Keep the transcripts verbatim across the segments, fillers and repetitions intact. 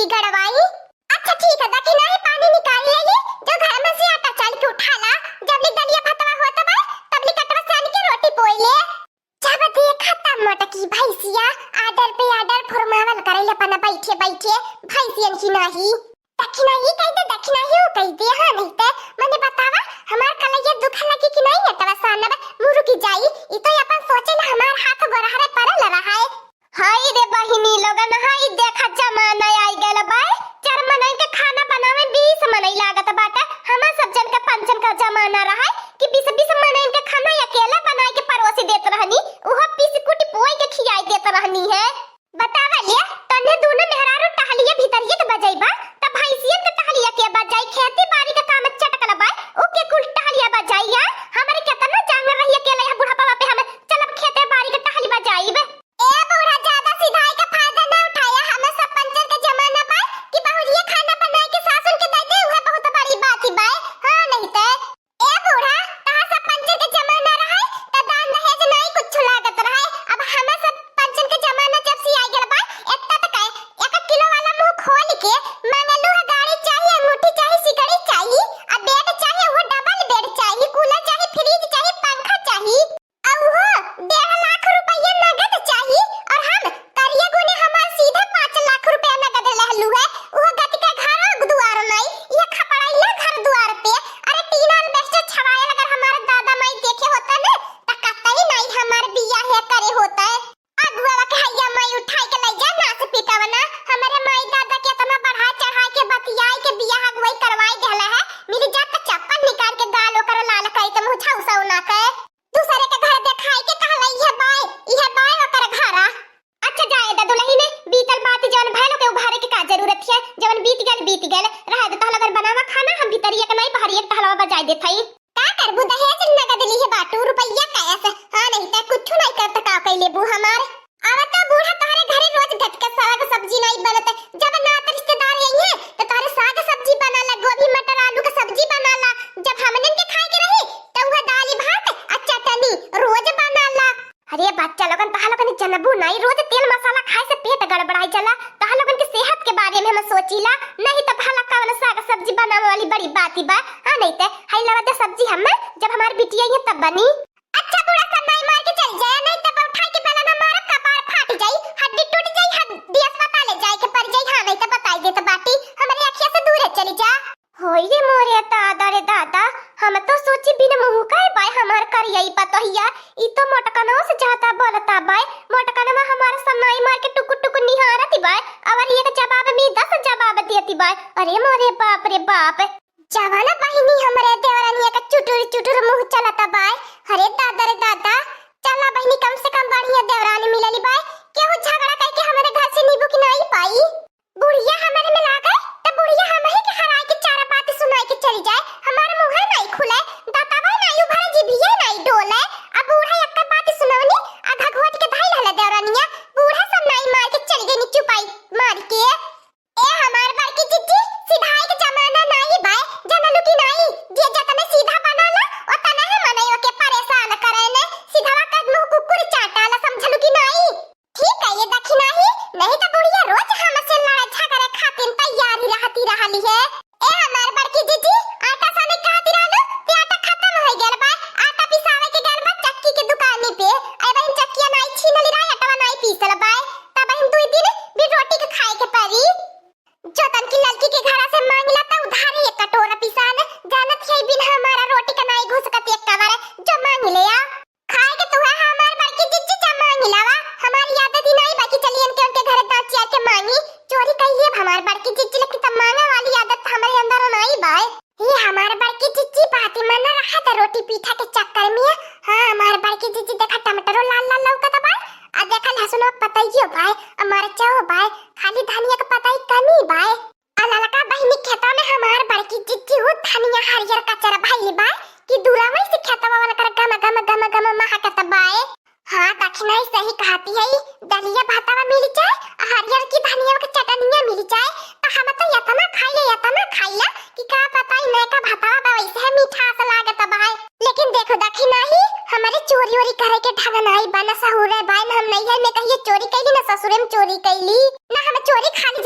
गड़वाई। अच्छा ठीक है, दखिनाही पानी निकाल लेली, जो घर में से आटा चाल के उठा ला, जब ले दलिया भतवा होत बा, तब ले कटवा सान के रोटी पोई ले। जब देखा तब मोटकी भैंसिया order पे order फुरमावल करे ले अपना बैठे बैठे, भैंसियन की नाही। दखिनाही कह दे, दखिनाही कह दे, हाँ नहीं ते मने बतावा, हमार कलैया दुख लगी कि नहीं, अटवा सानब मुरुकी जाई, ई तो अपन सोचे ना हमार हाथ गोरहरे पड़ल रहा है। हाय रे बहिनी लोगन, हाय देखा जमाना आई गल बाय। चार मनई के खाना बनावे बीस मनई लागत बाटे। हमार सब जन के पंचन का जमाना रहा कि बीस बीस मनई के खाना अकेले बनाए के परोसी देत रहनी, उहो पीस कुटी पोई के खियाई देत रहनी है। बतावा ले, तन्ने दूनो मेहरारू टहलिए भीतरिए के बजइबा, त भैंसियन के टहलिया के बजाई, खेती बाड़ी के काम चटकल बाय, उ के कुल टहलिया बजाई। आ हमरे केतना जांगर रही अकेले, यह बुढ़ापा पे हम चलब खेते बाड़ी के टहली बजाइब। ए बूढ़ा, ज्यादा सिधाई का फायदा ना उठाया, हमें सब पंचन के जमाना बा कि बहुरिया खाना बनाए के सासुन के दे दे, उहे बहुत बड़ी बात ही बाय। हाँ नहीं ते। ए बूढ़ा, तहार सब पंचन के जमाना रहे, त दान दहेज नाई कुछ लागत रहे। अब हमें सब पंचन के जमाना जब से आ गल बा, एतना त काहे, एक किलो वाला मुंह खोल के मांगलू है, गाड़ी चाहिए, अंगूठी चाहिए, सिकड़ी चाहिए, आ bed चाहिए, वो double bed चाहिए, cooler चाहिए, fridge चाहिए, पंखा चाहिए। अउहो डेढ़ लाख रुपया नगद चाही, और हम करिया गुने हमार सीधे पाँच लाख रुपया नगद लहलू है। उहो गति के घर दुआर नाई, यह खपड़ैला घर दुआर पे। अरे टीना albestor छवायल अगर हमार दादा माई देखे होता न, त कतई नाई हमार बियाहे करे होता। अगुआ के हैया माई उठाई के लई जा नास पिटवना। हमरे माई दादा के इतना बढ़ा चढ़ा के बतियाई के बियाह अगुआई करवाई देहला है। मिल जा त चप्पल निकाल के गाल ओकर लाल कई त मुझा उसौना के। दूसरे के घर देखाई के कहला, "इहे बाय, इहे बाय ओकर घरा।" अच्छा जाए द दुलहिने, बीतल बात जौन भयल ओके उभारे के का जरूरत है? जौन बीत गल, बीत गल। रहे द, तहलगन बनावा खाना, हम भीतरिया के नाई, बहरिया के टहलवा बजाए देत हई। का करबू, दहेज नगद लिहे बाटू, रुपया cash? हाँ, नहीं त कुछ नहीं करत का कई लेबू हमार। अब तो बूढ़ा तोहरे घरे रोज घट के साग सब्जी नाई बनत, जब नात रिश्तेदार अइहे त तोहरे साग सब्जी बनाला, गोभी मटर आलू के सब्जी बनाला। जब हमनन के खाए के रही त उहे दाल भात आ चटनी रोज बनाला। अरे बच्चा लोगन, तहा लोगन जनबू नाई, रोज तेल मसाला खाए से पेट गड़बड़ाई जाला। तहा लोगन के सेहत के बारे में हम सोचीला, नहीं त भला कवन साग सब्जी बनावे वाली बड़ी बात ही बा। हाँ, नहीं त हई लवा दे सब्जी हमें, जब हमार बिटिया अइहे तब बनी। अच्छा बूढ़ा, सन्नाई मार के चल जाए, नहीं तब उठाई के बेलना मारब, कपार फाट जाई, हड्डी टूट जाई, हड्डी अस्पताल ले जाए के पड़ जाई। हाँ, नहीं त बताई देत बाटी, हमरे अखिया से दूरे चली जा। होई रे मोरे दादा रे दादा, हम तो सोची बिन मुंह का बाय हमार करियई पतोहिया, ई तो मोटकनवा से ज्यादा बोलता बाय। मोटकनवा हमार सन्नाई मार के टुकुर टुकुर निहारत बाय, अउर एक जवाब में दस जवाब देती बाय। अरे मोरे बाप रे बाप। जवाना बहिनी हमरे देवरनिया का चुटुर चुटुर मुंह चलता बाय। अरे दादा रे दादा, चला बहिनी कम से कम बढ़िया देवरानी मिलली बाय, केहू झगड़ा करके हमरे घर से नींबू की नाई पाई। बुढ़िया हमरे में लागे, त बुढ़िया हमही के हराई के चार बात सुनाई के चली जाए। हमार मुंह नाई खुले, दांतवा नाई उभरे, जिभिया नाई डोले। अब बूढ़ा एक बात सुनवनी, आ घघोट के धाई लहले देवरानिया, बूढ़ा सब नाई मार के चली गई चुपाई मार के। ए हमार बड़की जिज्जी, सिधाई के जमाना नाई बाय, जनलू की नाई? जे जतने सीधा बनाला, ओतने ही मनई ओके परेशान करेने। सिधवा के मुंह कुकुर चाटाला, समझलू की नाई? ठीक है, ये दखिनाही, नहीं तो बुढ़िया रोज हमसे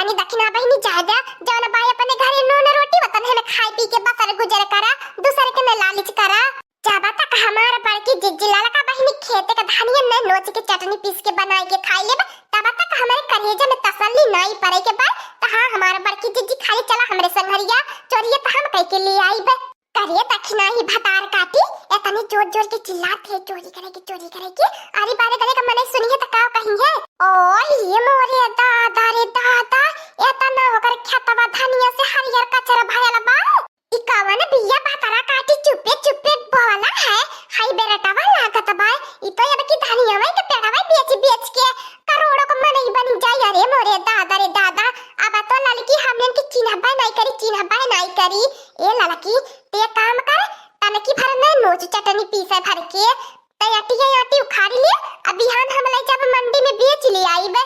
अरे दखिना बहिनी, जाए द्या, जौन बाय अपने घरे नून रोटी वतन है न, खाए पी के बसर गुजर करा, दूसरे के न लालच करा। जब तक हमार बड़की जिज्जी ललका बहिनी खेते के धनिया में नोच के चटनी पीस के बनाए के खाई लेब, तब तक हमारे करेजा में तसल्ली नाई पड़े के बा। त हाँ, हमार बड़की जिज्जी खाली चला हमरे संघरिया, चोरिया त हम कह के ले आईब। करे दखिना ही भतार काटी, एतनी जोर जोर के चिल्लात है, "चोरी करे के, चोरी करे के।" अरे बारे गले का मनई सुनी है त का कही है? ओ ये मोरे दादा रे दादा, एतना ओकर खेतवा धनिया से हरियर कचरा भयल बा। ई कवन बिया भतार काटी चुपे चुपे बोला है? हाय बेरटवा लागत बा, ई तो अब की धनिया के पेड़वा बेच बेच के करोड़ों का मनई बनी जाई। अरे मोरे दादा रे दादा, अब तो ललकी हमन के चिन्हबे नाई करी, चिन्हबे नाई करी। ए ललकी, ते काम कर, तनकी भर में नोच चटनी पीसे भर के, ते अटिया आटी उखाड़ी ले, अब बिहान हम ले जब मंडी में बेच ले आईब।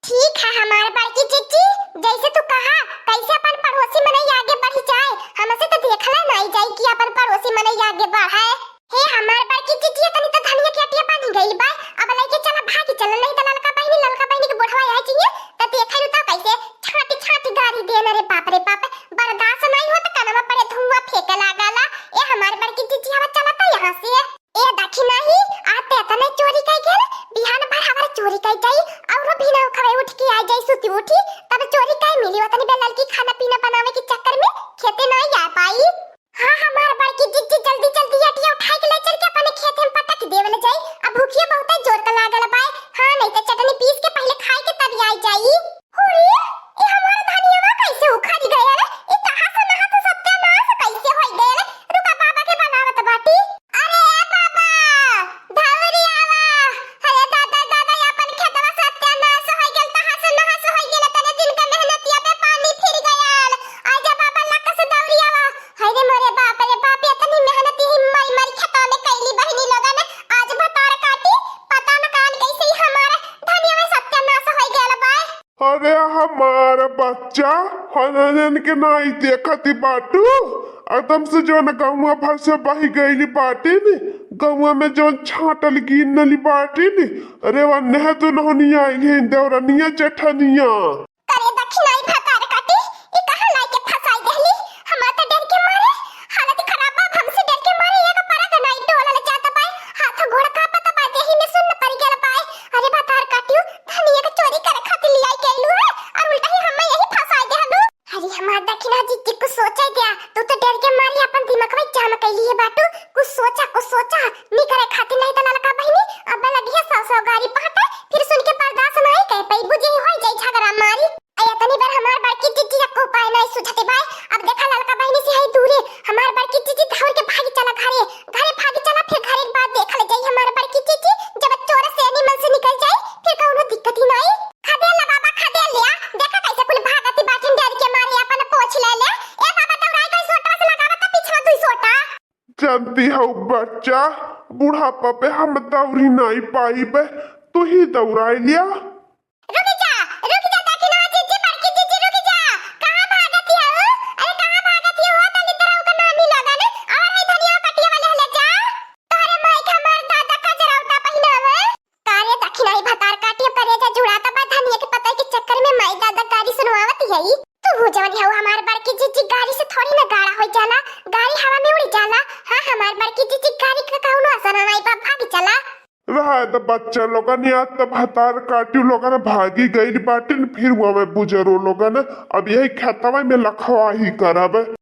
ठीक है हमार बड़की जिज्जी, जैसे तू कहा, कैसे अपन पड़ोसी मनई आगे बढ़ी जाए, हमसे तो देखला नाई जाई कि अपन पड़ोसी मनई आगे बढ़े। हे हमार बड़की जिज्जी, तनी तो धनिया के अटिया बांधी गई बा, अब लेके चला, भागी चला, नहीं तो ललका बहिनी, ललका बहिनी के बुढ़वा आ जाइए, तो देखे तो कैसे छाटी छाटी गारी देन। अरे बाप रे बाप, बर्दाश्त नहीं होत, कनवा पड़े धुआं फेंके लागला। ए हमार बड़की जिज्जी, अब चला तो यहाँ से। ए दखिना ही, आते तने चोरी कई गेल, बिहान भर हमार चोरी कई जाई, और भी ना खवे उठ के आ जाई सुती उठी, तब चोरी कई मिली, वतनी बे ललकी खाना पीना बनावे के चक्कर में खेते ना आ पाई। हाँ, हमार बड़की जिज्जी, जल्दी जल्दी अटिया उठाई के ले चल के अपने खेत में पटक देवल जाई। अब भूखिया बहुत जोर का लागल बाय। हाँ, नहीं तो चटनी पीस के पहले खाए के तब आई जाई। हुई, ई हमार धनियवा कैसे उखड़ गयल? ई कहाँ से नहा से सत्यानाश कैसे होई गयल? रुका, बाबा के बनावत बाटी। अरे ए बाबा, धौरी आवा। अरे दादा, दादा, अपन खेतवा सत्यानाश होई गेल, तहस नहस होई गेल, तने दिन का मेहनतिया पे पानी फिर गयल। आजा बाबा, लक से दौरी आवा। हाय रे मोरे बाप रे बाप, इतनी मेहनत ही मर मर खेतवा में कैली बहिनी लोगन, आज भतार काटी, पता न कान कैसे ही हमारा धनिया में सत्यानाश होई गयल बा। अरे हमार बच्चा, हनन के नाई देखत ही बाटू, एकदम से जौन गौवा भर से बही गईली बाटिन, गौवा में जौन छाटल गिनली बाटिन, अरे वन्ने दुनहुनिया आई हैं, देवरनिया जेठनिया। करे दखिनाई भतार काटी, ई कहाँ लाई के फंसाई देहली? हमार त डर के मारे हालत खराब बा, हमसे डर के मारे एक परत नाई डोलल जात बा, हाथ गोड़ कांपत बा, देही में सुन्न पड़ गेल बा। अरे भतार काटियो, धनिया के चोरी करे खातिर लियाई के अइलू है और उल्टा ही हमें यही फंसाई देहलू। अरे हमार दखिना जिज्जी, कुछ सोचे द्या, तू तो डर के मारे अपन दिमागवा जाम कैली है बाटू, कुछ सोचा, कुछ सोचा, निकरे खातिर नहीं तो ललका बहिनी अब लगी है सौ सौ गारी पहटे, फिर सुन के बर्दाश्त नहीं कर पाई, बुझे ही होई जाई झगड़ा मारी। अरे तनी बार हमार बड़की जिज्जी का उपाय नहीं सुझते भाई। अब देखा ललका बहिनी से है दूरे, हमार बड़की जिज्जी दौड़ के भागी चला घरे, घरे भागी चला, फिर घरे के बाद देखल जाई हमार बड़की जिज्जी जब चोर से निमन से निकल जाई, फिर कौनो दिक्कत ही नहीं। खदेल ला बाबा, खदेल लिया, देखा कैसे कुल भागती बाटिन डर के मारे, अपन पोछ ले ले। ए बाबा दौड़ाई का सोटा से लगावा त पिछवा दुई सोटा। जानती हो बच्चा, बुढ़ापा पे हम दौड़ी नहीं पाइबे, तू ही दौड़ाई लिया। रुक जा, रुक जा, देखी ना जिज्जी, बड़की जिज्जी, रुक जा। कहाँ भागत हिया हो? अरे कहाँ भागत हिया हो? तनी तरह का नानी लगन। और है धनिया कटिया वाले हले जा। तोहरे माई के हमार दादा का जरावटा पहिनावे। का रे दखिनाई भतार काटियो, करेजा जुड़ाता बा धनिया के पता के चक्कर में माई दादा गारी सुनवावत हई। तू हो जवन हऊ हमार बड़की जिज्जी, गारी से थोड़ी ना गाड़ा हो जाला, गारी हवा में उड़ जाला। हाँ हमार बड़की जिज्जी, गारी का कौनो असर नाई बा, भागी चला। रहा त बच्चा लोगन, या त भतार काटियो लोगन भागी गइल बाटिन, फिर वो में बुजरो लोगन अब यही खेतवा में लखवाही करब।